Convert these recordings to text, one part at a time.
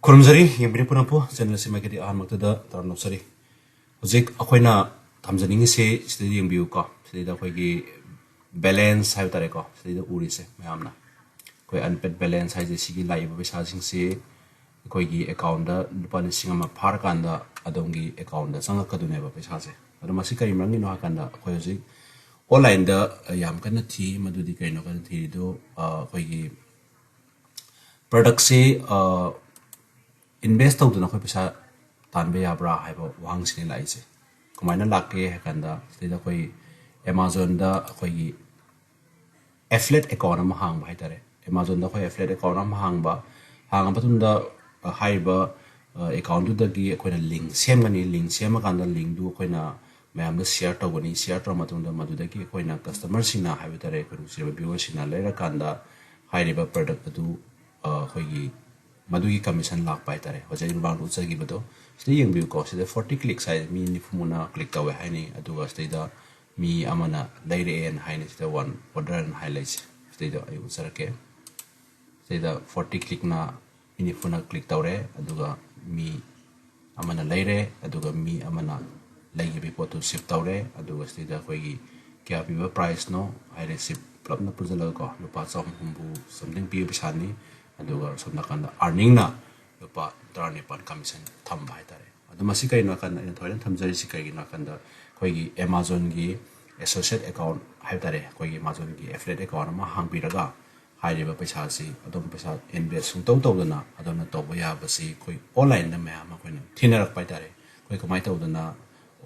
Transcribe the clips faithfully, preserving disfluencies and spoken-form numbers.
ꯈꯨꯔꯨꯝꯖꯔꯤ, ꯌꯦꯡꯕꯤꯔꯤꯕ ꯄꯨꯝꯅꯃꯛꯄꯨ꯫ Channel ꯑꯁꯤꯃꯥꯏꯀꯩꯗꯤ ꯑꯍꯥꯟꯕꯃꯛꯇꯗ ꯇꯔꯥꯝꯅ ꯑꯣꯛꯆꯔꯤ꯫ ꯍꯧꯖꯤꯛ ꯑꯩꯈꯣꯏꯅ ꯊꯝꯖꯅꯤꯡꯉꯤꯁꯤ ꯁꯤꯗ ꯌꯦꯡꯕꯤꯌꯨꯀꯣ꯫ ꯁꯤꯗꯩꯗ ꯑꯩꯈꯣꯏꯒꯤ balance ꯍꯥꯏꯕ ꯇꯥꯔꯦꯀꯣ, ꯁꯤꯗꯩꯗ ꯎꯔꯤꯁꯦ ꯃꯌꯥꯝꯅ꯫ ꯑꯩꯈꯣꯏ unpaid balance ꯍꯥꯏꯁꯦ, ꯁꯤꯒꯤ ꯂꯥꯛꯏꯕ ꯄꯩꯁꯥꯁꯤꯡꯁꯤ ꯑꯩꯈꯣꯏꯒꯤ account ꯗ ꯂꯨꯄꯥ ꯂꯤꯁꯤꯡ ꯑꯃ ꯐꯥꯔꯀꯥꯟꯗ ꯑꯗꯣꯝꯒꯤ account ꯗ ꯆꯪꯉꯛꯀꯗꯣꯏꯅꯦꯕ ꯄꯩꯁꯥꯁꯦ꯫ ꯑꯗꯣ ꯃꯁꯤ ꯀꯔꯤ ꯃꯔꯝꯒꯤꯅꯣ ꯍꯥꯏꯀꯥꯟꯗ, ꯑꯩꯈꯣꯏ ꯍꯧꯖꯤꯛ online ꯗ ꯌꯥꯝ ꯀꯟꯅ ꯊꯤ꯫ ꯃꯗꯨꯗꯤ ꯀꯩꯅꯣ ꯀꯟꯅ ꯊꯤꯔꯤꯗꯣ? ꯑ, ꯑꯩꯈꯣꯏꯒꯤ product ꯁꯤ, ꯑ, invest ꯇꯧꯗꯅ ꯑꯩꯈꯣꯏ ꯄꯩꯁꯥ ꯇꯥꯟꯕ ꯌꯥꯕ꯭ꯔꯥ ꯍꯥꯏꯕ ꯋꯥꯍꯪꯁꯤꯅꯤ ꯂꯥꯛꯏꯁꯦ꯫ ꯀꯃꯥꯏꯅ ꯂꯥꯛꯀꯦ ꯍꯥꯏ ꯀꯥꯟꯗ, ꯁꯤꯗꯩꯗ ꯑꯩꯈꯣꯏ Amazon ꯗ ꯑꯩꯈꯣꯏꯒꯤ affiliate account ꯑꯃ ꯍꯥꯡꯕ ꯍꯥꯏꯇꯥꯔꯦ꯫ Amazon ꯗ ꯑꯩꯈꯣꯏ affiliate account ꯑꯃ ꯍꯥꯡꯕ, ꯍꯥꯡꯉ ꯃꯇꯨꯡꯗ, ꯑ, ꯍꯥꯏꯔꯤꯕ, ꯑ, account ꯗꯨꯗꯒꯤ ꯑꯩꯈꯣꯏꯅ link ꯁꯦꯝꯒꯅꯤ꯫ Link ꯁꯦꯝꯃꯀꯥꯟꯗ link ꯗꯨ ꯑꯩꯈꯣꯏꯅ ꯃꯌꯥꯝꯗ share ꯇꯧꯒꯅꯤ꯫ Share ꯇꯧꯔ ꯃꯇꯨꯡꯗ ꯃꯗꯨꯗꯒꯤ ꯑꯩꯈꯣꯏꯅ customer ꯁꯤꯡꯅ ꯍꯥꯏꯕ ꯇꯥꯔꯦ, ꯑꯩꯈꯣꯏ ꯅꯨꯡꯁꯤꯔꯕ viewer ꯁꯤꯡꯅ ꯂꯩꯔꯀꯥꯟꯗ ꯍꯥꯏꯔꯤꯕ product ꯑꯗꯨ, ꯑ, ꯑꯩꯈꯣꯏꯒꯤ ꯃꯗꯨꯒꯤ commission ꯂꯥꯛꯄ ꯍꯥꯏꯇꯥꯔꯦ꯫ ꯍꯧꯖꯤꯛ ꯑꯩ ꯃꯃꯥꯡꯗ ꯎꯠꯆꯈꯤꯕꯗꯣ, ꯁꯤꯗ ꯌꯦꯡꯕꯤꯌꯨꯀꯣ꯫ ꯁꯤꯗ forty clicks ꯍꯥꯏ, ꯃꯤ ꯅꯤꯐꯨꯃꯨꯛꯅ click ꯇꯧꯋꯦ ꯍꯥꯏꯅꯤ꯫ ꯑꯗꯨꯒ ꯁꯤꯗꯩꯗ ꯃꯤ ꯑꯃꯅ ꯂꯩꯔꯛꯑꯦꯅ ꯍꯥꯏꯅꯤ꯫ ꯁꯤꯗ one order ꯍꯥꯏꯅ ꯍꯥꯏ ꯂꯩꯁꯦ꯫ ꯁꯤꯗꯩꯗ ꯑꯩ ꯎꯠꯆꯔꯛꯀꯦ꯫ ꯁꯤꯗꯩꯗ forty click ꯅ ꯃꯤ ꯅꯤꯐꯨꯅ click ꯇꯧꯔꯦ, ꯑꯗꯨꯒ ꯃꯤ ꯑꯃꯅ ꯂꯩꯔꯦ, ꯑꯗꯨꯒ ꯃꯤ ꯑꯃꯅ ꯂꯩꯈꯤꯕꯒꯤ ꯄꯣꯠꯇꯨ ship ꯇꯧꯔꯦ꯫ ꯑꯗꯨꯒ ꯁꯤꯗꯩꯗ ꯑꯩꯈꯣꯏꯒꯤ ꯀꯌꯥ ꯄꯤꯕ price ꯅꯣ ꯍꯥꯏꯔꯦ, ship ꯄꯨꯂꯞꯅ ꯄꯨꯟꯁꯤꯜꯂꯒꯀꯣ, ꯂꯨꯄꯥ ꯆꯍꯨꯝ ꯍꯨꯝꯐꯨ something ꯄꯤꯕ ꯄꯩꯁꯥꯅꯤ꯫ ꯑꯗꯨꯒ ꯁꯣꯝ ꯅꯥꯀꯟꯗ earning ꯅ ꯂꯨꯄꯥ ꯇꯔꯥꯅꯤꯄꯥꯟ commission ꯊꯝꯕ ꯍꯥꯏꯇꯥꯔꯦ꯫ ꯑꯗꯣ ꯃꯁꯤ ꯀꯩꯅꯣ ꯍꯥꯏꯀꯥꯟꯗ, ꯑꯩꯅ ꯊꯑꯣꯏꯅ ꯊꯝꯖꯔꯤꯁꯤ ꯀꯩꯒꯤꯅꯣ ꯍꯥꯏꯀꯥꯟꯗ, ꯑꯩꯈꯣꯏꯒꯤ Amazon ꯒꯤ associate account ꯍꯥꯏꯕ ꯇꯥꯔꯦ, ꯑꯩꯈꯣꯏꯒꯤ Amazon ꯒꯤ affiliate account ꯑꯃ ꯍꯥꯡꯕꯤꯔꯒ, ꯍꯥꯏꯔꯤꯕ ꯄꯩꯁꯥꯁꯤ ꯑꯗꯣꯝ ꯄꯩꯁꯥ invest ꯁꯨꯡꯇꯧ ꯇꯧꯗꯅ ꯑꯗꯣꯝꯅ ꯇꯧꯕ ꯌꯥꯕꯁꯤ ꯑꯩꯈꯣꯏ online ꯗ ꯃꯌꯥꯝ ꯑꯃ ꯑꯩꯈꯣꯏꯅ ꯊꯦꯡꯅꯔꯛꯄ ꯍꯥꯏꯇꯥꯔꯦ꯫ ꯑꯩꯈꯣꯏ ꯀꯃꯥꯏꯅ ꯇꯧꯗꯅ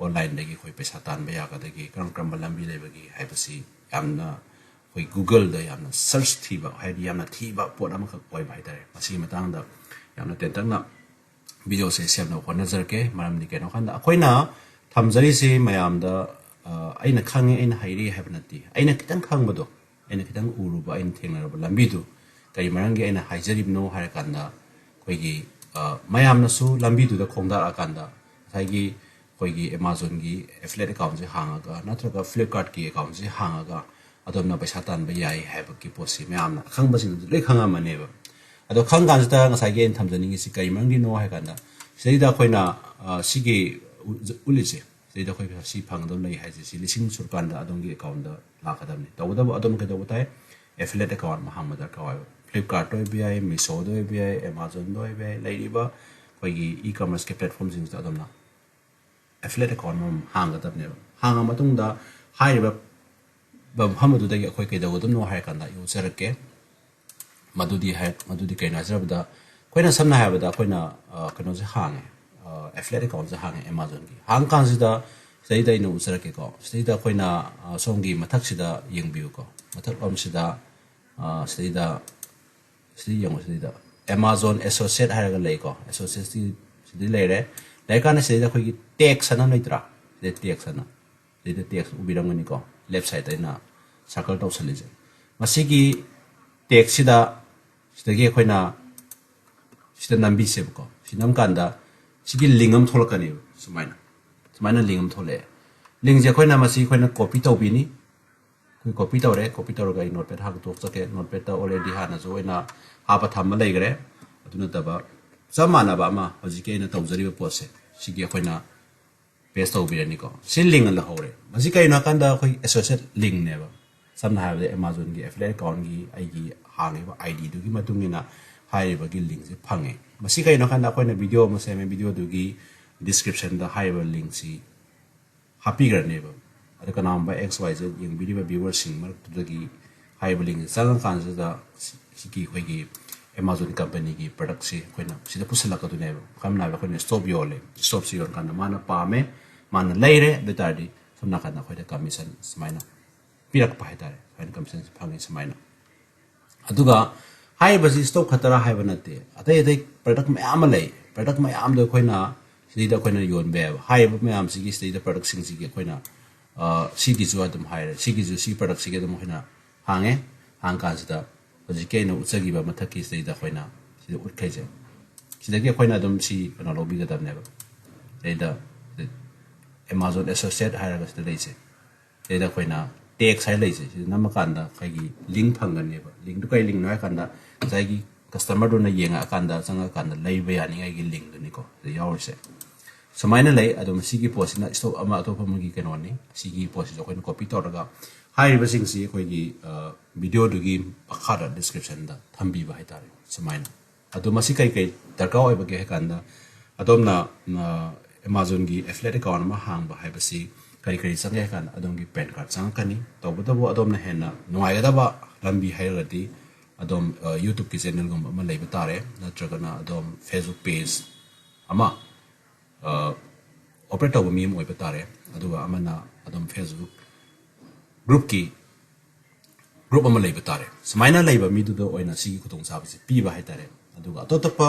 online ꯗꯒꯤ ꯑꯩꯈꯣꯏ ꯄꯩꯁꯥ ꯇꯥꯟꯕ ꯌꯥꯒꯗꯒꯦ, ꯀꯔꯝ ꯀꯔꯝꯕ ꯂꯝꯕꯤ ꯂꯩꯕꯒꯦ ꯍꯥꯏꯕꯁꯤ ꯌꯥꯝꯅ ꯑꯩꯈꯣꯏ Google ꯗ ꯌꯥꯝꯅ search ꯊꯤꯕ, ꯍꯥꯏꯗꯤ ꯌꯥꯝꯅ ꯊꯤꯕ ꯄꯣꯠ ꯑꯃꯈꯛ ꯑꯣꯏꯕ ꯍꯥꯏꯇꯥꯔꯦ꯫ ꯃꯁꯤꯒꯤ ꯃꯇꯥꯡꯗ ꯌꯥꯝꯅ ꯇꯦꯟꯇꯛꯅ video ꯁꯦ ꯁꯦꯝꯅꯕ ꯍꯣꯠꯅꯖꯔꯛꯀꯦ꯫ ꯃꯔꯝꯗꯤ ꯀꯩꯅꯣ ꯍꯥꯏꯀꯥꯟꯗ, ꯑꯩꯈꯣꯏꯅ ꯊꯝꯖꯔꯤꯁꯤ ꯃꯌꯥꯝꯗ, ꯑ, ꯑꯩꯅ ꯈꯪꯉꯦ, ꯑꯩꯅ ꯍꯩꯔꯦ ꯍꯥꯏꯕ ꯅꯠꯇꯦ꯫ ꯑꯩꯅ ꯈꯤꯇꯪ ꯈꯪꯕꯗꯣ, ꯑꯩꯅ ꯈꯤꯇꯪ ꯎꯔꯨꯕ, ꯑꯩꯅ ꯊꯦꯡꯅꯔꯕ ꯂꯝꯕꯤꯗꯨ ꯀꯔꯤ ꯃꯔꯝꯒꯤ ꯑꯩꯅ ꯍꯥꯏꯖꯔꯤꯕꯅꯣ ꯍꯥꯏꯔꯀꯥꯟꯗ, ꯑꯩꯈꯣꯏꯒꯤ, ꯑ, ꯃꯌꯥꯝꯅꯁꯨ ꯂꯝꯕꯤꯗꯨꯗ ꯈꯣꯡꯗꯥꯔꯛꯑꯀꯥꯟꯗ, ꯉꯁꯥꯏꯒꯤ ꯑꯩꯈꯣꯏꯒꯤ Amazon ꯒꯤ affiliate account ꯁꯦ ꯍꯥꯡꯉꯒ, ꯅꯠꯇ꯭ꯔꯒ Flipkart ꯀꯤ account ꯁꯦ ꯍꯥꯡꯉꯒ ꯑꯗꯣꯝꯅ ꯄꯩꯁꯥ ꯇꯥꯟꯕ ꯌꯥꯏ ꯍꯥꯏꯕꯒꯤ ꯄꯣꯠꯁꯤ ꯃꯌꯥꯝꯅ ꯑꯈꯪꯕꯁꯤꯡꯗꯨ ꯂꯣꯏ ꯈꯪꯉꯝꯃꯅꯦꯕ꯫ ꯑꯗꯣ ꯈꯪ ꯀꯥꯟꯁꯤꯗ ꯉꯁꯥꯏꯒꯤ ꯑꯩꯅ ꯊꯝꯖꯅꯤꯡꯉꯤꯁꯤ ꯀꯔꯤ ꯃꯔꯝꯒꯤꯅꯣ ꯍꯥꯏ ꯀꯥꯟꯗ, ꯁꯤꯗꯩꯗ ꯑꯩꯈꯣꯏꯅ, ꯑ, ꯁꯤꯒꯤ ꯎ-, ꯎꯠꯂꯤꯁꯦ, ꯁꯤꯗꯩꯗ ꯑꯩꯈꯣꯏ ꯄꯩꯁꯥ ꯁꯤ ꯐꯪꯒꯗꯕ ꯂꯩ ꯍꯥꯏꯁꯦ, ꯁꯤ ꯂꯤꯁꯤꯡ ꯁꯨꯔꯀꯥꯟꯗ ꯑꯗꯣꯝꯒꯤ ꯑꯦꯀꯥꯎꯟꯗ ꯂꯥꯛꯀꯗꯕꯅꯤ꯫ ꯇꯧꯕꯇꯕꯨ ꯑꯗꯣꯝ ꯀꯩꯗꯧꯕ ꯇꯥꯏ? Affiliate account ꯑꯃ ꯍꯥꯡꯕ ꯗꯔꯀꯥꯔ ꯑꯣꯏꯕ꯫ Flipkartꯗ ꯑꯣꯏꯕ ꯌꯥꯏ, Meeshoꯗ ꯑꯣꯏꯕ ꯌꯥꯏ, Amazonꯗ ꯑꯣꯏꯕ ꯌꯥꯏ, ꯂꯩꯔꯤꯕ ꯑꯩꯈꯣꯏꯒꯤ e-commerceꯀꯤ platformꯁꯤꯡꯁꯤꯗ ꯑꯗꯣꯝꯅ affiliate account ꯑꯃ ꯍꯥꯡꯒꯗꯕꯅꯦꯕ꯫ ꯍꯥꯡꯉ ꯃꯇꯨꯡꯗ ꯍꯥꯏꯔꯤꯕ ꯃꯐꯝ ꯑꯗꯨꯗꯒꯤ ꯑꯩꯈꯣꯏ ꯀꯩꯗꯧꯒꯗꯕꯅꯣ ꯍꯥꯏꯔ ꯀꯥꯟꯗ ꯑꯩ ꯎꯠꯆꯔꯛꯀꯦ꯫ ꯃꯗꯨꯗꯤ ꯍꯥꯏ-, ꯃꯗꯨꯗꯤ ꯀꯩꯅꯣ ꯍꯥꯏꯖꯔꯕꯗ, ꯑꯩꯈꯣꯏꯅ ꯁꯝꯅ ꯍꯥꯏꯔꯕꯗ ꯑꯩꯈꯣꯏꯅ, ꯑ, ꯀꯩꯅꯣꯁꯦ ꯍꯥꯡꯉꯦ, ꯑ, affiliate accountꯁꯦ ꯍꯥꯡꯉꯦ Amazonꯒꯤ꯫ ꯍꯥꯡ ꯀꯥꯟꯁꯤꯗ ꯁꯤꯗꯩꯗ ꯑꯩꯅ ꯎꯠꯆꯔꯛꯀꯦꯀꯣ꯫ ꯁꯤꯗꯩꯗ ꯑꯩꯈꯣꯏꯅ, ꯑ, ꯁꯣꯝꯒꯤ ꯃꯊꯛꯁꯤꯗ ꯌꯦꯡꯕꯤꯌꯨꯀꯣ꯫ ꯃꯊꯛ ꯂꯣꯝꯁꯤꯗ, ꯑ, ꯁꯤꯗꯩꯗ, ꯁꯤꯗ ꯌꯦꯡꯉꯣ, ꯁꯤꯗꯩꯗ Amazon Associate ꯍꯥꯏꯔꯒ ꯂꯩꯀꯣ꯫ Associatesꯇꯤ ꯁꯤꯗꯩ ꯂꯩꯔꯦ꯫ ꯂꯩꯔꯀꯥꯟꯗ ꯁꯤꯗꯩꯗ ꯑꯩꯈꯣꯏꯒꯤ tags ꯑꯅ ꯂꯩꯇ꯭ꯔꯥ? ꯁꯤꯗ tags ꯑꯅ꯫ ꯁꯤꯗ tags ꯎꯕꯤꯔꯝꯒꯅꯤꯀꯣ, left sideꯇ ꯑꯩꯅ circle ꯇꯧꯁꯜꯂꯤꯁꯦ꯫ ꯃꯁꯤꯒꯤ tagsꯁꯤꯗ, ꯁꯤꯗꯒꯤ ꯑꯩꯈꯣꯏꯅ ꯁꯤꯗ ꯅꯝꯕꯤꯁꯦꯕꯀꯣ꯫ ꯁꯤ ꯅꯝꯀꯥꯟꯗ ꯁꯤꯒꯤ link ꯑꯃ ꯊꯣꯛꯂꯛꯀꯅꯦꯕ, ꯁꯨꯃꯥꯏꯅ꯫ ꯁꯨꯃꯥꯏꯅ link ꯑꯃ ꯊꯣꯛꯂꯛꯑꯦ꯫ Linkꯁꯦ ꯑꯩꯈꯣꯏꯅ ꯃꯁꯤ ꯑꯩꯈꯣꯏꯅ copy ꯇꯧꯕꯤꯅꯤ꯫ ꯑꯩꯈꯣꯏ copy ꯇꯧꯔꯦ꯫ Copy ꯇꯧꯔꯒ ꯑꯩ Notepad ꯍꯥꯡꯗꯣꯛꯆꯒꯦ꯫ Notepadꯇ already ꯍꯥꯟꯅꯁꯨ ꯑꯩꯅ ꯍꯥꯞꯄ ꯊꯝꯕ ꯂꯩꯈ꯭ꯔꯦ꯫ ꯑꯗꯨ ꯅꯠꯇꯕ ꯆꯞ ꯃꯥꯟꯅꯕ ꯑꯃ ꯍꯧꯖꯤꯛꯀꯤ ꯑꯩꯅ ꯇꯧꯖꯔꯤꯕ ꯄꯣꯠꯁꯦ, ꯁꯤꯒꯤ ꯑꯩꯈꯣꯏꯅ paste ꯇꯧꯕꯤꯔꯅꯤꯀꯣ꯫ ꯁꯤ link ꯑꯃ ꯂꯧꯍꯧꯔꯦ꯫ ꯃꯁꯤ ꯀꯩꯅꯣ ꯍꯥꯏꯀꯥꯟꯗ ꯑꯩꯈꯣꯏ associate linkꯅꯦꯕ꯫ ꯁꯝꯅ ꯍꯥꯏꯔꯕꯗ Amazonꯒꯤ affiliate accountꯒꯤ ꯑꯩꯒꯤ ꯍꯥꯡꯉꯤꯕ IDꯗꯨꯒꯤ ꯃꯇꯨꯡ ꯏꯟꯅ ꯍꯥꯏꯔꯤꯕꯒꯤ linkꯁꯦ ꯐꯪꯉꯦ꯫ ꯃꯁꯤ ꯀꯩꯅꯣ ꯍꯥꯏꯀꯥꯟꯗ ꯑꯩꯈꯣꯏꯅ video ꯑꯃ ꯁꯦꯝꯃꯦ, videoꯗꯨꯒꯤ descriptionꯗ ꯍꯥꯏꯔꯤꯕ linkꯁꯤ ꯍꯥꯞꯄꯤꯈ꯭ꯔꯅꯦꯕ꯫ ꯑꯗꯣ ꯀꯅꯥꯒꯨꯝꯕ X Y Z ꯌꯦꯡꯕꯤꯔꯤꯕ viewerꯁꯤꯡ ꯃꯔꯛꯇꯨꯗꯒꯤ ꯍꯥꯏꯔꯤꯕ linkꯁꯦ ꯆꯪꯉꯀꯥꯟꯁꯤꯗ ꯁꯤ-, ꯁꯤꯒꯤ ꯑꯩꯈꯣꯏꯒꯤ Amazon companyꯒꯤ productꯁꯤ ꯑꯩꯈꯣꯏꯅ ꯁꯤꯗ ꯄꯨꯁꯤꯜꯂꯛꯀꯗꯣꯏꯅꯦꯕ꯫ ꯁꯝꯅ ꯍꯥꯏꯔꯕꯗ ꯑꯩꯈꯣꯏꯅ stove ꯌꯣꯜꯂꯦ, stoveꯁꯤ ꯌꯣꯟꯀꯥꯟꯗ ꯃꯥꯅ ꯄꯥꯝꯃꯦ, ꯃꯥꯅ ꯂꯩꯔꯦ, ꯑꯗꯨ ꯑꯣꯏ ꯇꯥꯔꯗꯤ ꯁꯣꯝ ꯅꯥꯀꯟꯗ ꯑꯩꯈꯣꯏꯗ commission ꯁꯨꯃꯥꯏꯅ ꯄꯤꯔꯛꯄ ꯍꯥꯏꯇꯥꯔꯦ, ꯁꯨꯃꯥꯏꯅ commissionꯁꯤ ꯐꯪꯉꯤ ꯁꯨꯃꯥꯏꯅ꯫ ꯑꯗꯨꯒ ꯍꯥꯏꯔꯤꯕꯁꯤ stock ꯈꯛꯇꯔꯥ ꯍꯥꯏꯕ ꯅꯠꯇꯦ, ꯑꯇꯩ ꯑꯇꯩ product ꯃꯌꯥꯝ ꯑꯃ ꯂꯩ꯫ Product ꯃꯌꯥꯝꯗꯣ ꯑꯩꯈꯣꯏꯅ ꯁꯤꯗꯩꯗ ꯑꯩꯈꯣꯏꯅ ꯌꯣꯟꯕ ꯌꯥꯏꯕ꯫ ꯍꯥꯏꯔꯤꯕ ꯃꯌꯥꯝꯁꯤꯒꯤ ꯁꯤꯗꯩꯗ productꯁꯤꯡꯁꯤꯒꯤ ꯑꯩꯈꯣꯏꯅ, ꯑ, ꯁꯤꯒꯤꯁꯨ ꯑꯗꯨꯝ ꯍꯥꯏꯔꯦ, ꯁꯤꯒꯤꯁꯨ ꯁꯤ productꯁꯤꯒꯤ ꯑꯗꯨꯝ ꯑꯩꯈꯣꯏꯅ ꯍꯥꯡꯉꯦ꯫ ꯍꯥꯡ ꯀꯥꯟꯁꯤꯗ ꯍꯧꯖꯤꯛꯀꯤ ꯑꯩꯅ ꯎꯠꯆꯈꯤꯕ ꯃꯊꯛꯀꯤ ꯁꯤꯗꯩꯗ ꯑꯩꯈꯣꯏꯅ ꯁꯤꯗ ꯎꯠꯈꯩꯁꯦ, ꯁꯤꯗꯒꯤ ꯑꯩꯈꯣꯏꯅ ꯑꯗꯨꯝ ꯁꯤ ꯀꯩꯅꯣ ꯂꯧꯕꯤꯒꯗꯕꯅꯦꯕ꯫ ꯁꯤꯗꯩꯗ Amazon Associate ꯍꯥꯏꯔꯒ ꯁꯤꯗ ꯂꯩꯁꯦ꯫ ꯁꯤꯗꯩꯗ ꯑꯩꯈꯣꯏꯅ tags ꯍꯥꯏ ꯂꯩꯁꯦ, ꯁꯤꯗ ꯅꯝꯃꯀꯥꯟꯗ ꯑꯩꯈꯣꯏꯒꯤ link ꯐꯪꯒꯅꯦꯕ꯫ Linkꯗꯨ ꯀꯔꯤ linkꯅꯣ ꯍꯥꯏ ꯀꯥꯟꯗ ꯉꯁꯥꯏꯒꯤ ꯀꯁꯇꯃꯔꯗꯨꯅ ꯌꯦꯡꯉꯛꯑꯀꯥꯟꯗ, ꯆꯪꯉꯛꯑꯀꯥꯟꯗ ꯂꯩꯕ ꯌꯥꯅꯤꯡꯉꯥꯏꯒꯤ ꯂꯤꯡꯗꯨꯅꯤꯀꯣ ꯁꯤꯗ ꯌꯥꯎꯔꯤꯁꯦ꯫ ꯁꯨꯃꯥꯏꯅ ꯂꯩ꯫ ꯑꯗꯣ ꯃꯁꯤꯒꯤ ꯄꯣꯠꯁꯤꯅ ꯁ꯭ꯇꯣꯛ ꯑꯃ, ꯑꯇꯣꯞꯄ ꯑꯃꯒꯤ ꯀꯩꯅꯣꯅꯤ꯫ ꯁꯤꯒꯤ ꯄꯣꯠꯁꯤꯁꯨ ꯑꯩꯈꯣꯏꯅ ꯀꯣꯄꯤ ꯇꯧꯔꯒ ꯍꯥꯏꯔꯤꯕꯁꯤꯡꯁꯤ ꯑꯩꯈꯣꯏꯒꯤ ꯚꯤꯗꯤꯑꯣꯗꯨꯒꯤ ꯃꯈꯥꯗ ꯗꯤꯁꯀ꯭ꯔꯤꯞꯁꯟꯗ ꯊꯝꯕꯤꯕ ꯍꯥꯏꯇꯥꯔꯦ꯫ ꯁꯨꯃꯥꯏꯅ꯫ ꯑꯗꯣ ꯃꯁꯤ ꯀꯩ ꯀꯩ ꯗꯔꯀꯥꯔ ꯑꯣꯏꯕꯒꯦ ꯍꯥꯏ ꯀꯥꯟꯗ, ꯑꯗꯣꯝꯅ ꯑꯦꯃꯥꯖꯣꯟꯒꯤ ꯑꯦꯐꯤꯂꯦꯠ ꯑꯦꯀꯥꯎꯟ ꯑꯃ ꯍꯥꯡꯕ ꯍꯥꯏꯕꯁꯤ ꯀꯔꯤ ꯀꯔꯤ ꯆꯪꯒꯦ ꯍꯥꯏ ꯀꯥꯟꯗ, ꯑꯗꯣꯝꯒꯤ ꯄꯦꯟ ꯀꯥꯔꯗ ꯆꯪꯉꯛꯀꯅꯤ꯫ ꯇꯧꯕꯇꯕꯨ ꯑꯗꯣꯝꯅ ꯍꯦꯟꯅ ꯅꯨꯡꯉꯥꯏꯒꯗꯕ ꯂꯝꯕꯤ ꯍꯥꯏꯔꯒꯗꯤ, ꯑꯗꯣꯝ ꯌꯨꯇ꯭ꯌꯨꯕꯀꯤ ꯆꯦꯅꯦꯜꯒꯨꯝꯕ ꯑꯃ ꯂꯩꯕ ꯇꯥꯔꯦ, ꯅꯠꯇ꯭ꯔꯒꯅ ꯑꯗꯣꯝ ꯐꯦꯁꯕꯨꯛ ꯄꯦꯖ ꯑꯃ ꯑꯣꯄꯔꯦꯠ ꯇꯧꯕ ꯃꯤ ꯑꯃ ꯑꯣꯏꯕ ꯇꯥꯔꯦ꯫ ꯑꯗꯨꯒ ꯑꯃꯅ ꯑꯗꯨꯝ ꯐꯦꯁꯕꯨꯛ ꯒ꯭ꯔꯨꯞꯀꯤ ꯒ꯭ꯔꯨꯞ ꯑꯃ ꯂꯩꯕ ꯇꯥꯔꯦ꯫ ꯁꯨꯃꯥꯏꯅ ꯂꯩꯕ ꯃꯤꯗꯨꯗ ꯑꯣꯏꯅ ꯁꯤꯒꯤ ꯈꯨꯗꯣꯡꯆꯥꯕꯁꯤ ꯄꯤꯕ ꯍꯥꯏꯇꯥꯔꯦ꯫ ꯑꯗꯨꯒ ꯑꯇꯣꯞ ꯑꯇꯣꯞꯄ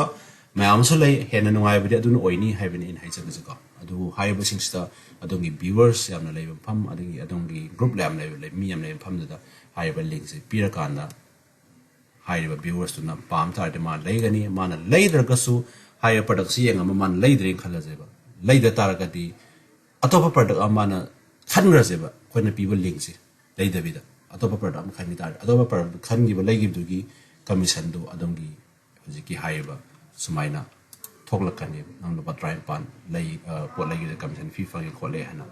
ꯃꯌꯥꯝ ꯑꯃꯁꯨ ꯂꯩ꯫ ꯍꯦꯟꯅ ꯅꯨꯡꯉꯥꯏꯕꯗꯤ ꯑꯗꯨꯅ ꯑꯣꯏꯅꯤ ꯍꯥꯏꯕꯅꯤ ꯑꯩꯅ ꯍꯥꯏꯖꯕꯁꯤꯀꯣ꯫ ꯑꯗꯨꯕꯨ ꯍꯥꯏꯔꯤꯕꯁꯤꯡꯁꯤꯗ ꯑꯗꯣꯝꯒꯤ ꯚ꯭ꯌꯨꯋꯔꯁ ꯌꯥꯝꯅ ꯂꯩꯕ ꯃꯐꯝ, ꯑꯗꯒꯤ ꯑꯗꯣꯝꯒꯤ ꯒ꯭ꯔꯨꯞ ꯌꯥꯝ ꯂꯩꯕ, ꯂꯩ-, ꯃꯤ ꯌꯥꯝ ꯂꯩꯕ ꯃꯐꯝꯗꯨꯗ ꯍꯥꯏꯔꯤꯕ ꯂꯤꯡꯁꯦ ꯄꯤꯔꯀꯥꯟꯗ ꯍꯥꯏꯔꯤꯕ ꯚ꯭ꯌꯨꯋꯔꯁꯇꯨꯅ ꯄꯥꯝ ꯇꯥꯔꯗꯤ ꯃꯥ ꯂꯩꯒꯅꯤ꯫ ꯃꯥꯅ ꯂꯩꯗ꯭ꯔꯒꯁꯨ ꯍꯥꯏꯔꯤꯕ ꯄ꯭ꯔꯗꯛꯁꯤ ꯌꯦꯡꯉꯒ ꯃꯥꯅ ꯂꯩꯗ꯭ꯔꯦꯅ ꯈꯜꯂꯁꯦꯕ꯫ ꯂꯩꯗ ꯇꯥꯔꯒꯗꯤ ꯑꯇꯣꯞꯄ ꯄ꯭ꯔꯗꯛ ꯑꯃ ꯃꯥꯅ ꯈꯟꯈ꯭ꯔꯁꯦꯕ, ꯑꯩꯈꯣꯏꯅ ꯄꯤꯕ ꯂꯤꯡꯁꯦ ꯂꯩꯗꯕꯤꯗ꯫ ꯑꯇꯣꯞꯄ ꯄ꯭ꯔꯗꯛ ꯑꯃ ꯈꯟꯈꯤ ꯇꯥꯔꯗꯤ, ꯑꯇꯣꯞꯄ ꯄ꯭ꯔꯗꯛ ꯈꯟꯈꯤꯕ, ꯂꯩꯈꯤꯕꯗꯨꯒꯤ ꯀꯃꯤꯁꯟꯗꯨ ꯑꯗꯣꯝꯒꯤ ꯍꯧꯖꯤꯛꯀꯤ ꯍꯥꯏꯔꯤꯕ ꯁꯨꯃꯥꯏꯅ ꯊꯣꯛꯂꯛꯀꯅꯦꯕ꯫ ꯅꯪ ꯂꯨꯄꯥ ꯇꯔꯥꯅꯤꯄꯥꯟ ꯂꯩ, ꯑ, ꯄꯣꯠ ꯂꯩꯈꯤꯕꯗ ꯀꯃꯤꯁꯟ ꯐꯤ ꯐꯪꯉꯦ ꯈꯣꯠꯂꯦ ꯍꯥꯏꯅ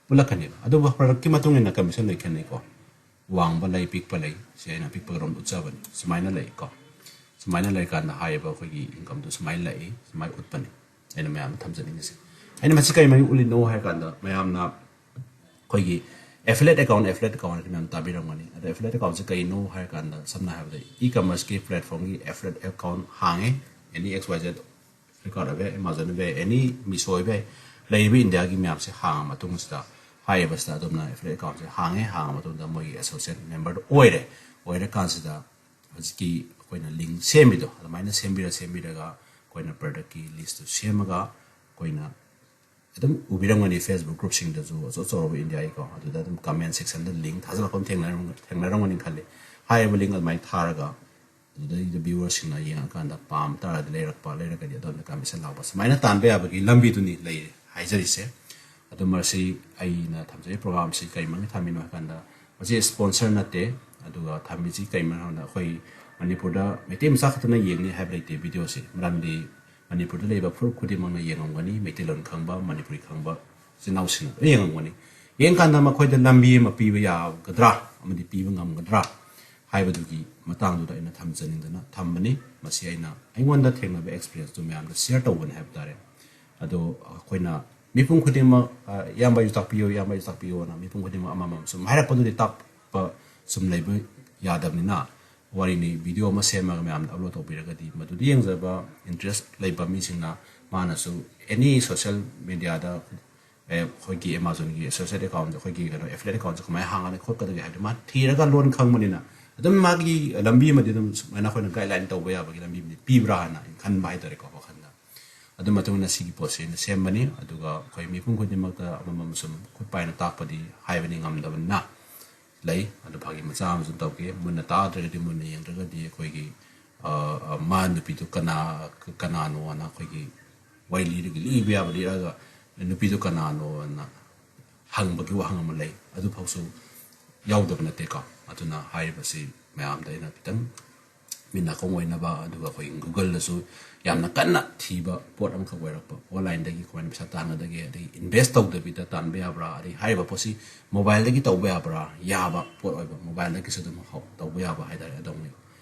ꯎꯠꯂꯛꯀꯅꯦꯕ꯫ ꯑꯗꯨꯕꯨ ꯄ꯭ꯔꯗꯛꯀꯤ ꯃꯇꯨꯡ ꯏꯟꯅ ꯀꯃꯤꯁꯟ ꯂꯣꯏ ꯈꯦꯠꯅꯩꯀꯣ꯫ ꯋꯥꯡꯕ ꯂꯩ, ꯄꯤꯛꯄ ꯂꯩ꯫ ꯁꯤ ꯑꯩꯅ ꯑꯄꯤꯛꯄꯔꯣꯝ ꯎꯠꯆꯕꯅꯤ꯫ ꯁꯨꯃꯥꯏꯅ ꯂꯩꯀꯣ꯫ ꯁꯨꯃꯥꯏꯅ ꯂꯩꯀꯥꯟꯗ ꯍꯥꯏꯔꯤꯕ ꯑꯩꯈꯣꯏꯒꯤ ꯏꯟꯀꯝꯗꯣ ꯁꯨꯃꯥꯏꯅ ꯂꯥꯛꯏ, ꯁꯨꯃꯥꯏꯅ ꯎꯠꯄꯅꯤ꯫ ꯑꯩꯅ ꯃꯌꯥꯝꯗ ꯊꯝꯖꯅꯤꯡꯉꯤꯁꯦ꯫ ꯑꯩꯅ ꯃꯁꯤ ꯀꯔꯤ ꯃꯔꯝ ꯎꯠꯂꯤꯅꯣ ꯍꯥꯏ ꯀꯥꯟꯗ, ꯃꯌꯥꯝꯅ ꯑꯩꯈꯣꯏꯒꯤ affiliate account, affiliate account ꯍꯥꯏꯅ ꯃꯌꯥꯝ ꯇꯥꯕꯤꯔꯝꯒꯅꯤ꯫ ꯑꯗꯣ affiliate account ꯁꯦ ꯀꯩꯅꯣ ꯍꯥꯏ ꯀꯥꯟꯗ, ꯁꯝꯅ ꯍꯥꯏꯔꯕꯗ e-commerce ꯀꯤ platform ꯒꯤ affiliate account ꯍꯥꯡꯉꯦ, any X Y Z, Flipkart ꯑꯣꯏꯕ ꯌꯥꯏ, Amazon ꯑꯣꯏꯕ ꯌꯥꯏ, any Meesho ꯑꯣꯏꯕ ꯌꯥꯏ, ꯂꯩꯔꯤꯕ ꯏꯟꯗꯤꯌꯥꯒꯤ ꯃꯌꯥꯝꯁꯦ ꯍꯥꯡꯉ ꯃꯇꯨꯡꯁꯤꯗ, ꯍꯥꯏꯔꯤꯕꯁꯤꯗ ꯑꯗꯣꯝꯅ affiliate account ꯁꯦ ꯍꯥꯡꯉꯦ, ꯍꯥꯡꯉ ꯃꯇꯨꯡꯗ ꯃꯣꯏꯒꯤ associate member ꯗꯣ ꯑꯣꯏꯔꯦ꯫ ꯑꯣꯏꯔꯀꯥꯟꯁꯤꯗ ꯍꯧꯖꯤꯛꯀꯤ ꯑꯩꯈꯣꯏꯅ ꯂꯤꯡ ꯁꯦꯝꯃꯤꯗꯣ ꯑꯗꯨꯃꯥꯏꯅ ꯁꯦꯝꯕꯤꯔ ꯁꯦꯝꯕꯤꯔꯒ ꯑꯩꯈꯣꯏꯅ product ꯀꯤ list ꯇꯨ ꯁꯦꯝꯃꯒ ꯑꯩꯈꯣꯏꯅ ꯑꯗꯨꯝ ꯎꯕꯤꯔꯝꯒꯅꯤ, Facebook group ꯁꯤꯡꯗꯁꯨ ꯑꯆꯧ ꯑꯆꯧꯔꯕ ꯏꯟꯗꯤꯌꯥꯒꯤꯀꯣ, ꯑꯗꯨꯗ ꯑꯗꯨꯝ comment section ꯗ link ꯊꯥꯖꯤꯜꯂꯛꯄ ꯑꯃ ꯊꯦꯡꯅꯔꯝ-, ꯊꯦꯡꯅꯔꯝꯒꯅꯤ ꯈꯜꯂꯤ꯫ ꯍꯥꯏꯔꯤꯕ link ꯑꯗꯨꯃꯥꯏꯅ ꯊꯥꯔꯒ ꯑꯗꯨꯗꯩꯗ viewer ꯁꯤꯡꯅ ꯌꯦꯡꯉꯀꯥꯟꯗ ꯄꯥꯝ ꯇꯥꯔꯗꯤ ꯂꯩꯔꯛꯄ, ꯂꯩꯔꯒꯗꯤ ꯑꯗꯣꯝꯗ commission ꯂꯥꯛꯄ, ꯁꯨꯃꯥꯏꯅ ꯇꯥꯟꯕ ꯌꯥꯕꯒꯤ ꯂꯝꯕꯤꯗꯨꯅꯤ ꯂꯩꯔꯦ ꯍꯥꯏꯖꯔꯤꯁꯦ꯫ ꯑꯗꯨ ꯃꯁꯤ ꯑꯩꯅ ꯊꯝꯖꯔꯤꯕ program ꯁꯤ ꯀꯔꯤ ꯃꯔꯝꯒꯤ ꯊꯝꯃꯤꯅꯣ ꯍꯥꯏ ꯀꯥꯟꯗ, ꯃꯁꯤ sponsor ꯅꯠꯇꯦ꯫ ꯑꯗꯨꯒ ꯊꯝꯃꯤꯁꯤ ꯀꯔꯤ ꯃꯔꯝꯅ ꯑꯩꯈꯣꯏ ꯃꯅꯤꯄꯨꯔꯗ ꯃꯩꯇꯩ ꯃꯆꯥ ꯈꯛꯇꯅ ꯌꯦꯡꯅꯤ ꯍꯥꯏꯕ ꯂꯩꯇꯦ ꯚꯤꯗꯤꯑꯣꯁꯦ꯫ ꯃꯔꯝꯗꯤ ꯃꯅꯤꯄꯨꯔꯗ ꯂꯩꯕ ꯐꯨꯔꯨꯞ ꯈꯨꯗꯤꯡꯃꯛꯅ ꯌꯦꯡꯉꯝꯒꯅꯤ, ꯃꯩꯇꯩꯂꯣꯟ ꯈꯪꯕ, ꯃꯅꯤꯄꯨꯔꯤ ꯈꯪꯕ ꯏꯆꯤꯟ ꯏꯅꯥꯎꯁꯤꯡꯅ ꯂꯣꯏ ꯌꯦꯡꯉꯝꯒꯅꯤ꯫ ꯌꯦꯡꯀꯥꯟꯗ ꯃꯈꯣꯏꯗ ꯂꯝꯕꯤ ꯑꯃ ꯄꯤꯕ ꯌꯥꯒꯗ꯭ꯔꯥ ꯑꯃꯗꯤ ꯄꯤꯕ ꯉꯝꯒꯗ꯭ꯔꯥ ꯍꯥꯏꯕꯗꯨꯒꯤ ꯃꯇꯥꯡꯗꯨꯗ ꯑꯩꯅ ꯊꯝꯖꯅꯤꯡꯗꯅ ꯊꯝꯕꯅꯤ꯫ ꯃꯁꯤ ꯑꯩꯅ ꯑꯩꯉꯣꯟꯗ ꯊꯦꯡꯅꯕ ꯑꯦꯛꯁꯄꯤꯔꯤꯌꯦꯟꯁꯇꯨ ꯃꯌꯥꯝꯗ ꯁꯤꯌꯔ ꯇꯧꯕꯅꯤ ꯍꯥꯏꯕ ꯇꯥꯔꯦ꯫ ꯑꯗꯣ ꯑꯩꯈꯣꯏꯅ ꯃꯤꯄꯨꯝ ꯈꯨꯗꯤꯡꯃꯛ, ꯑ, "ꯏꯌꯥꯝꯕ ꯑꯩꯁꯨ ꯇꯥꯛꯄꯤꯌꯨ, ꯏꯌꯥꯝꯕ ꯑꯩꯁꯨ ꯇꯥꯛꯄꯤꯌꯨꯅ" ꯃꯤꯄꯨꯝ ꯈꯨꯗꯤꯡꯃꯛ ꯑꯃꯃꯝ ꯁꯨꯝ ꯍꯥꯏꯔꯛꯄꯗꯨꯗꯤ ꯇꯥꯛꯄ ꯁꯨꯝ ꯂꯩꯕ ꯌꯥꯗꯕꯅꯤꯅ, ꯋꯥꯔꯤꯅꯤ, ꯚꯤꯗꯤꯑꯣ ꯑꯃ ꯁꯦꯝꯃꯒ ꯃꯌꯥꯝꯗ ꯑꯞꯂꯣꯗ ꯇꯧꯕꯤꯔꯒꯗꯤ, ꯃꯗꯨꯗ ꯌꯦꯡꯖꯕ ꯏꯟꯇꯔꯦꯁ ꯂꯩꯕ ꯃꯤꯁꯤꯡꯅ, ꯃꯥꯅꯁꯨ ꯑꯦꯅꯤ ꯁꯣꯁꯤꯌꯦꯜ ꯃꯦꯗꯤꯌꯥꯗ, ꯑꯦ, ꯑꯩꯈꯣꯏꯒꯤ ꯑꯦꯃꯥꯖꯣꯟꯒꯤ ꯑꯦꯁꯣꯁꯤꯌꯦꯠ ꯑꯦꯀꯥꯎꯟꯁꯦ, ꯑꯩꯈꯣꯏꯒꯤ ꯀꯩꯅꯣ, ꯑꯦꯐꯤꯂꯦꯠ ꯑꯦꯀꯥꯎꯟꯁꯦ ꯀꯃꯥꯏꯅ ꯍꯥꯡꯒꯅꯤ ꯈꯣꯠꯀꯗꯒꯦ ꯍꯥꯏꯕꯗꯤ ꯃꯥ ꯊꯤꯔꯒ ꯂꯣꯟ ꯈꯪꯕꯅꯤꯅ, ꯑꯗꯨꯝ ꯃꯥꯒꯤ ꯂꯝꯕꯤ ꯑꯃꯗꯤ ꯑꯗꯨꯝ ꯁꯨꯃꯥꯏꯅ ꯑꯩꯈꯣꯏꯅ ꯒꯥꯏꯗꯂꯥꯏꯟ ꯇꯧꯕ ꯌꯥꯕꯒꯤ ꯂꯝꯕꯤ ꯑꯃꯗꯤ ꯄꯤꯕ꯭ꯔꯥ ꯍꯥꯏꯅ ꯑꯩꯅ ꯈꯟꯕ ꯍꯥꯏꯇꯥꯔꯦꯀꯣ, ꯋꯥꯈꯜꯗ꯫ ꯑꯗꯨ ꯃꯇꯨꯡ ꯏꯟꯅ ꯁꯤꯒꯤ ꯄꯣꯠꯁꯦ ꯑꯩꯅ ꯁꯦꯝꯕꯅꯤ꯫ ꯑꯗꯨꯒ ꯑꯩꯈꯣꯏ ꯃꯤꯄꯨꯝ ꯈꯨꯗꯤꯡꯃꯛꯇ ꯑꯃꯃꯝ ꯁꯨꯝ ꯈꯨꯠ ꯄꯥꯏꯅ ꯇꯥꯛꯄꯗꯤ ꯍꯥꯏꯕꯗꯤ ꯉꯝꯗꯕꯅꯤꯅ ꯂꯩ꯫ ꯑꯗꯨ ꯐꯥꯒꯤ ꯃꯆꯥ ꯑꯃꯁꯨ ꯇꯧꯒꯦ꯫ ꯃꯨꯟꯅ ꯇꯥꯗ꯭ꯔꯒꯗꯤ, ꯃꯨꯟꯅ ꯌꯦꯡꯗ꯭ꯔꯒꯗꯤ ꯑꯩꯈꯣꯏꯒꯤ, ꯑ, ꯑ, ꯃꯥ ꯅꯨꯄꯤꯗꯨ ꯀꯅꯥ, ꯀꯅꯥꯅꯣꯅ ꯑꯩꯈꯣꯏꯒꯤ ꯋꯥꯔꯤ ꯂꯤꯔꯒ, ꯂꯤꯕ ꯌꯥꯕ ꯂꯤꯔꯛꯑꯒ, "ꯅꯨꯄꯤꯗꯨ ꯀꯅꯥꯅꯣꯅ?" ꯍꯪꯕꯒꯤ ꯋꯥꯍꯪ ꯑꯃ ꯂꯩ꯫ ꯑꯗꯨꯐꯥꯎꯁꯨ ꯌꯥꯎꯗꯕ ꯅꯠꯇꯦꯀꯣ꯫ ꯑꯗꯨꯅ ꯍꯥꯏꯔꯤꯕꯁꯤ ꯃꯌꯥꯝꯗ ꯑꯩꯅ ꯈꯤꯇꯪ ꯃꯤꯠ ꯅꯥꯀꯣꯡ ꯑꯣꯏꯅꯕ, ꯑꯗꯨꯒ ꯑꯩꯈꯣꯏꯒꯤ Google-ꯗꯁꯨ ꯌꯥꯝꯅ ꯀꯟꯅ ꯊꯤꯕ ꯄꯣꯠ ꯑꯃꯈꯛ ꯑꯣꯏꯔꯛꯄ, online-ꯗꯒꯤ ꯀꯃꯥꯏꯅ ꯄꯩꯁꯥ ꯇꯥꯟꯒꯗꯒꯦ, ꯑꯗꯒꯤ invest ꯇꯧꯗꯕꯤꯗ ꯇꯥꯟꯕ ꯌꯥꯕ꯭ꯔꯥ, ꯑꯗꯒꯤ ꯍꯥꯏꯔꯤꯕ ꯄꯣꯠꯁꯤ mobile-ꯗꯒꯤ ꯇꯧꯕ ꯌꯥꯕ꯭ꯔꯥ, ꯌꯥꯕ ꯄꯣꯠ ꯑꯣꯏꯕ, mobile-ꯗꯒꯤꯁꯨ ꯑꯗꯨꯝ ꯍꯧ-, ꯇꯧꯕ ꯌꯥꯕ ꯍꯥꯏꯇꯥꯔꯦ꯫ ꯑꯗꯣꯝꯒꯤ,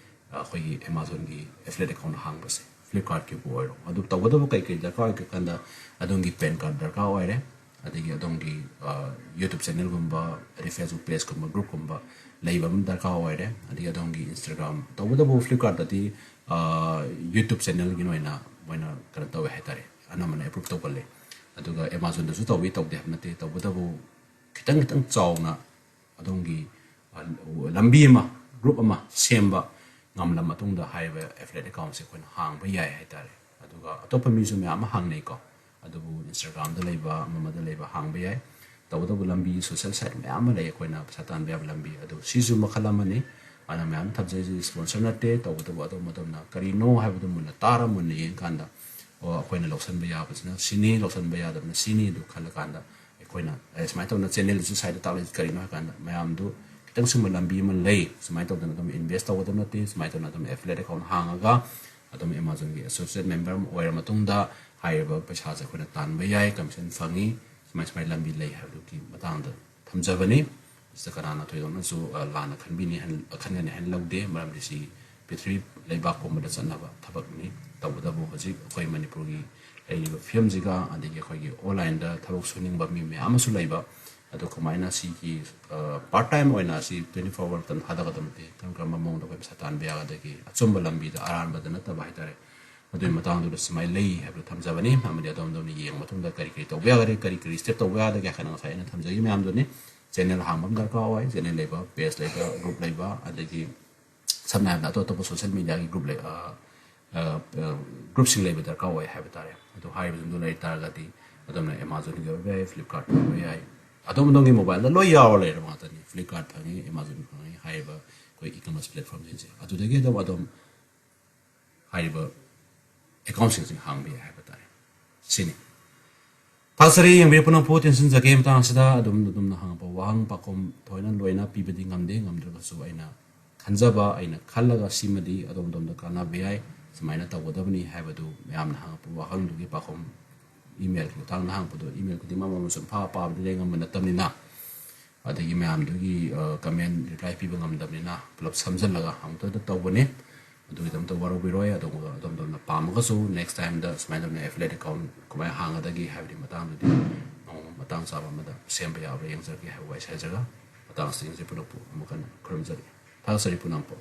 ꯑ, ꯑꯩꯈꯣꯏꯒꯤ Amazon-ꯒꯤ affiliate account ꯍꯥꯡꯕꯁꯦ, Flipkart-ꯀꯤꯕꯨ ꯑꯣꯏꯔꯣ, ꯑꯗꯨ ꯇꯧꯒꯗꯕ ꯀꯩ ꯀꯩ ꯗꯔꯀꯥꯔ ꯑꯣꯏꯒꯦ ꯀꯥꯟꯗ, ꯑꯗꯣꯝꯒꯤ PAN card ꯗꯔꯀꯥꯔ ꯑꯣꯏꯔꯦ, ꯑꯗꯒꯤ ꯑꯗꯣꯝꯒꯤ, ꯑ, YouTube channel-ꯒꯨꯝꯕ, ꯑꯗꯩ Facebook page-ꯀꯨꯝꯕ, group-ꯀꯨꯝꯕ ꯂꯩꯕ ꯑꯃ ꯗꯔꯀꯥꯔ ꯑꯣꯏꯔꯦ꯫ ꯑꯗꯒꯤ ꯑꯗꯣꯝꯒꯤ Instagram, ꯇꯧꯕꯇꯕꯨ Flipkart-ꯇꯗꯤ, ꯑ, YouTube channel-ꯒꯤ ꯑꯣꯏꯅ ꯃꯣꯏꯅ ꯀꯩꯅꯣ ꯇꯧꯋꯦ ꯍꯥꯏꯇꯥꯔꯦ, ꯑꯅꯝꯕꯅ approve ꯇꯧꯒꯜꯂꯦ꯫ ꯑꯗꯨꯒ Amazon-ꯗꯁꯨ ꯇꯧꯏ, ꯇꯧꯗꯦ ꯍꯥꯏꯕ ꯅꯠꯇꯦ, ꯇꯧꯕꯇꯕꯨ ꯈꯤꯇꯪ ꯈꯤꯇꯪ ꯆꯥꯎꯅ ꯑꯗꯣꯝꯒꯤ, ꯑ, ꯂꯝꯕꯤ ꯑꯃ, group ꯑꯃ ꯁꯦꯝꯕ ꯉꯝꯂ ꯃꯇꯨꯡꯗ ꯍꯥꯏꯔꯤꯕ affiliate account-ꯁꯦ ꯑꯩꯈꯣꯏꯅ ꯍꯥꯡꯕ ꯌꯥꯏ ꯍꯥꯏꯇꯥꯔꯦ꯫ ꯑꯗꯨꯒ ꯑꯇꯣꯞꯄ ꯃꯤꯁꯨ ꯃꯌꯥꯝ ꯑꯃ ꯍꯥꯡꯅꯩꯀꯣ, ꯑꯗꯨꯕꯨ Instagram-ꯗ ꯂꯩꯕ, ꯑꯃ ꯑꯃꯗ ꯂꯩꯕ ꯍꯥꯡꯕ ꯌꯥꯏ꯫ ꯇꯧꯕꯇꯕꯨ ꯂꯝꯕꯤ social site ꯃꯌꯥꯝ ꯑꯃ ꯂꯩ ꯑꯩꯈꯣꯏꯅ ꯄꯩꯁꯥ ꯇꯥꯟꯕ ꯌꯥꯕ ꯂꯝꯕꯤ, ꯑꯗꯨ ꯁꯤꯁꯨ ꯃꯈꯜ ꯑꯃꯅꯤ꯫ ꯑꯗꯨꯅ ꯃꯌꯥꯝ ꯊꯝꯖꯔꯤꯁꯤ sponsor ꯅꯠꯇꯦ, ꯇꯧꯕꯇꯕꯨ ꯑꯗꯣꯝ ꯑꯗꯣꯝꯅ ꯀꯔꯤꯅꯣ ꯍꯥꯏꯕꯗꯨ ꯃꯨꯟꯅ ꯇꯥꯔ ꯃꯨꯟꯅ ꯌꯦꯡꯀꯥꯟꯗ, ꯑꯣ, ꯑꯩꯈꯣꯏꯅ ꯂꯧꯁꯤꯟꯕ ꯌꯥꯕꯁꯤꯅ ꯁꯤꯅꯤ, ꯂꯧꯁꯤꯟꯕ ꯌꯥꯗꯕꯅ ꯁꯤꯅꯤ ꯑꯗꯨ ꯈꯜꯂꯀꯥꯟꯗ ꯑꯩꯈꯣꯏꯅ, "ꯑꯦ, ꯁꯨꯃꯥꯏꯅ ꯇꯧꯅ channel-ꯁꯤ side-ꯇ ꯇꯥꯛꯂꯛꯏꯁꯤ ꯀꯔꯤꯅꯣ?" ꯍꯥꯏ ꯀꯥꯟꯗ ꯃꯌꯥꯝꯗꯨ ꯈꯤꯇꯪ ꯁꯨꯝꯕ ꯂꯝꯕꯤ ꯑꯃ ꯂꯩ꯫ ꯁꯨꯃꯥꯏꯅ ꯇꯧꯗꯅ ꯑꯗꯨꯝ invest ꯇꯧꯒꯗꯕ ꯅꯠꯇꯦ꯫ ꯁꯨꯃꯥꯏꯅ ꯇꯧꯗꯅ ꯑꯗꯨꯝ affiliate account ꯍꯥꯡꯉꯒ ꯑꯗꯨꯝ Amazonꯒꯤ associate member ꯑꯃ ꯑꯣꯏꯔ ꯃꯇꯨꯡꯗ ꯍꯥꯏꯔꯤꯕ ꯄꯩꯁꯥꯁꯦ ꯑꯩꯈꯣꯏꯅ ꯇꯥꯟꯕ ꯌꯥꯏ, commission ꯐꯪꯉꯤ, ꯁꯨꯃꯥꯏ ꯁꯨꯃꯥꯏꯅ ꯂꯝꯕꯤ ꯂꯩ ꯍꯥꯏꯕꯗꯨꯒꯤ ꯃꯇꯥꯡꯗ ꯊꯝꯖꯕꯅꯤ꯫ ꯁꯤꯗ ꯀꯅꯥꯅ ꯊꯣꯏꯗꯣꯛꯅꯁꯨ, ꯑ, ꯂꯥꯟꯅ ꯈꯟꯕꯤꯅꯤ ꯍꯥꯏꯅ, ꯈꯟꯒꯅꯤ ꯍꯥꯏꯅ ꯂꯧꯗꯦ꯫ ꯃꯔꯝꯗꯤ ꯁꯤ ꯄ꯭ꯔꯤꯊꯤꯕꯤ ꯂꯩꯕꯥꯛ ꯄꯨꯝꯕꯗ ꯆꯠꯅꯕ ꯊꯕꯛꯅꯤ꯫ ꯇꯧꯕꯇꯕꯨ ꯍꯧꯖꯤꯛ ꯑꯩꯈꯣꯏ ꯃꯅꯤꯄꯨꯔꯒꯤ ꯂꯩꯔꯤꯕ ꯐꯤꯕꯝꯁꯤꯒ, ꯑꯗꯒꯤ ꯑꯩꯈꯣꯏꯒꯤ onlineꯗ ꯊꯕꯛ ꯁꯨꯅꯤꯡꯕ ꯃꯤ ꯃꯌꯥꯝ ꯑꯃꯁꯨ ꯂꯩꯕ, ꯑꯗꯣ ꯀꯃꯥꯏꯅ ꯁꯤꯒꯤ, ꯑ, part time ꯑꯣꯏꯅ ꯁꯤ twenty four hour ꯃꯇꯝ ꯊꯥꯗꯒꯗꯕ ꯅꯠꯇꯦ, ꯀꯔꯝ ꯀꯔꯝꯕ ꯃꯑꯣꯡꯗ ꯑꯩꯈꯣꯏ ꯄꯩꯁꯥ ꯇꯥꯟꯕ ꯌꯥꯒꯗꯒꯦ, ꯑꯆꯨꯝꯕ ꯂꯝꯕꯤꯗ, ꯑꯔꯥꯟꯕꯗ ꯅꯠꯇꯕ ꯍꯥꯏꯇꯥꯔꯦ꯫ ꯃꯗꯨꯒꯤ ꯃꯇꯥꯡꯗꯨꯗ ꯁꯨꯃꯥꯏꯅ ꯂꯩ ꯍꯥꯏꯕꯗꯨ ꯊꯝꯖꯕꯅꯤ꯫ ꯑꯃꯗꯤ ꯑꯗꯣꯝ ꯑꯗꯣꯝꯅ ꯌꯦꯡꯕ ꯃꯇꯨꯡꯗ ꯀꯔꯤ ꯀꯔꯤ ꯇꯧꯕ ꯌꯥꯒꯗꯒꯦ, ꯀꯔꯤ ꯀꯔꯤ step ꯇꯧꯕ ꯌꯥꯒꯗꯒꯦ ꯍꯥꯏꯅ ꯉꯁꯥꯏ ꯑꯩꯅ ꯊꯝꯖꯈꯤꯕ ꯃꯌꯥꯝꯗꯨꯅꯤ꯫ Channel ꯍꯥꯡꯕ ꯑꯃ ꯗꯔꯀꯥꯔ ꯑꯣꯏ, channel ꯂꯩꯕ, page ꯂꯩꯕ, ꯑꯗꯒꯤ ꯁꯝꯅ ꯍꯥꯏꯔꯕꯗ ꯑꯇꯣꯞ ꯑꯇꯣꯞꯄ social mediaꯒꯤ group ꯂꯩ, ꯑ, ꯑ, ꯑ, groupꯁꯤꯡ ꯂꯩꯕ ꯗꯔꯀꯥꯔ ꯑꯣꯏ ꯍꯥꯏꯕ ꯇꯥꯔꯦ꯫ ꯑꯗꯨ ꯍꯥꯏꯔꯤꯕꯁꯤꯡꯗꯨ ꯂꯩ ꯇꯥꯔꯒꯗꯤ ꯑꯗꯣꯝꯅ Amazonꯒꯤ ꯑꯣꯏꯕ ꯌꯥꯏ, Flipkartꯀꯤ ꯑꯣꯏꯕ ꯌꯥꯏ, ꯑꯗꯣꯝ ꯑꯗꯣꯝꯒꯤ mobileꯗ ꯂꯣꯏ ꯌꯥꯎꯔ ꯂꯩꯔꯕ ꯉꯥꯛꯇꯅꯤ꯫ Flipkart ꯐꯪꯉꯤ, Amazon ꯐꯪꯉꯤ, ꯍꯥꯏꯔꯤꯕ ꯑꯩꯈꯣꯏ e-commerce platformꯁꯤꯡꯁꯦ꯫ ꯑꯗꯨꯗꯒꯤ ꯑꯗꯨꯝ ꯑꯗꯣꯝ ꯍꯥꯏꯔꯤꯕ accountꯁꯤꯡꯁꯤ ꯍꯥꯡꯕ ꯌꯥꯏ ꯍꯥꯏꯕ ꯇꯥꯔꯦ꯫ ꯁꯤꯅꯤ꯫ ꯊꯥꯒꯠꯆꯔꯤ ꯌꯦꯡꯕꯤꯔ ꯄꯨꯝꯅꯃꯛꯄꯨ ꯇꯦꯟꯁꯤꯟꯖꯒꯦ꯫ ꯃꯇꯥꯡ ꯑꯁꯤꯗ ꯑꯗꯣꯝ ꯑꯗꯣꯝꯅ ꯍꯪꯉꯛꯄ ꯋꯥꯍꯪ ꯄꯥꯎꯈꯨꯝ ꯊꯣꯏꯅ ꯂꯣꯏꯅ ꯄꯤꯕꯗꯤ ꯉꯝꯗꯦ, ꯉꯝꯗ꯭ꯔꯒꯁꯨ ꯑꯩꯅ ꯈꯟꯖꯕ, ꯑꯩꯅ ꯈꯜꯂꯒ ꯁꯤꯃꯗꯤ ꯑꯗꯣꯝ ꯑꯗꯣꯝꯗ ꯀꯥꯟꯅꯕ ꯌꯥꯏ, ꯁꯨꯃꯥꯏꯅ ꯇꯧꯒꯗꯕꯅꯤ ꯍꯥꯏꯕꯗꯨ ꯃꯌꯥꯝꯅ ꯍꯪꯉꯛꯄ ꯋꯥꯍꯪꯗꯨꯒꯤ ꯄꯥꯎꯈꯨꯝ emailꯒꯤ ꯈꯨꯠꯊꯥꯡꯗ ꯍꯪꯉꯛꯄꯗꯣ, email ꯈꯨꯗꯤꯡꯃꯛ ꯑꯃꯃꯝ ꯁꯨꯝ ꯐꯥ ꯄꯥꯕꯗꯤ ꯂꯩ ꯉꯝꯕ ꯅꯠꯇꯕꯅꯤꯅ, ꯑꯗꯒꯤ ꯃꯌꯥꯝꯗꯨꯒꯤ, ꯑ, comment reply ꯄꯤꯕ ꯉꯝꯗꯕꯅꯤꯅ ꯄꯨꯂꯞ ꯁꯝꯖꯜꯂꯒ ꯑꯃꯨꯛꯇꯗ ꯇꯧꯕꯅꯤ꯫ ꯑꯗꯨꯒꯤꯗꯃꯛꯇ ꯋꯥꯔꯧꯕꯤꯔꯣꯏ꯫ ꯑꯗꯨꯒ ꯑꯗꯣꯝ ꯑꯗꯣꯝꯅ ꯄꯥꯝꯃꯒꯁꯨ next timeꯗ ꯁꯨꯃꯥꯏꯅ ꯇꯧꯗꯅ affiliate account ꯀꯃꯥꯏꯅ ꯍꯥꯡꯒꯗꯒꯦ ꯍꯥꯏꯕꯒꯤ ꯃꯇꯥꯡꯗꯨꯗꯤ ꯅꯣꯡꯃ ꯃꯇꯥꯡ ꯆꯥꯕ ꯑꯃꯗ ꯁꯦꯝꯕ ꯌꯥꯕ꯭ꯔꯥ ꯌꯦꯡꯖꯔꯒꯦ ꯍꯥꯏꯕ ꯋꯥꯍꯩ ꯍꯥꯏꯖꯔꯒ ꯃꯇꯥꯡ ꯑꯁꯤꯗ ꯌꯦꯡꯖꯩ ꯄꯨꯝꯅꯃꯛꯄꯨ ꯑꯃꯨꯛ ꯍꯟꯅ ꯈꯨꯔꯨꯝꯖꯔꯤ꯫ ꯊꯥꯒꯠꯆꯔꯤ ꯄꯨꯝꯅꯃꯛꯄꯨ꯫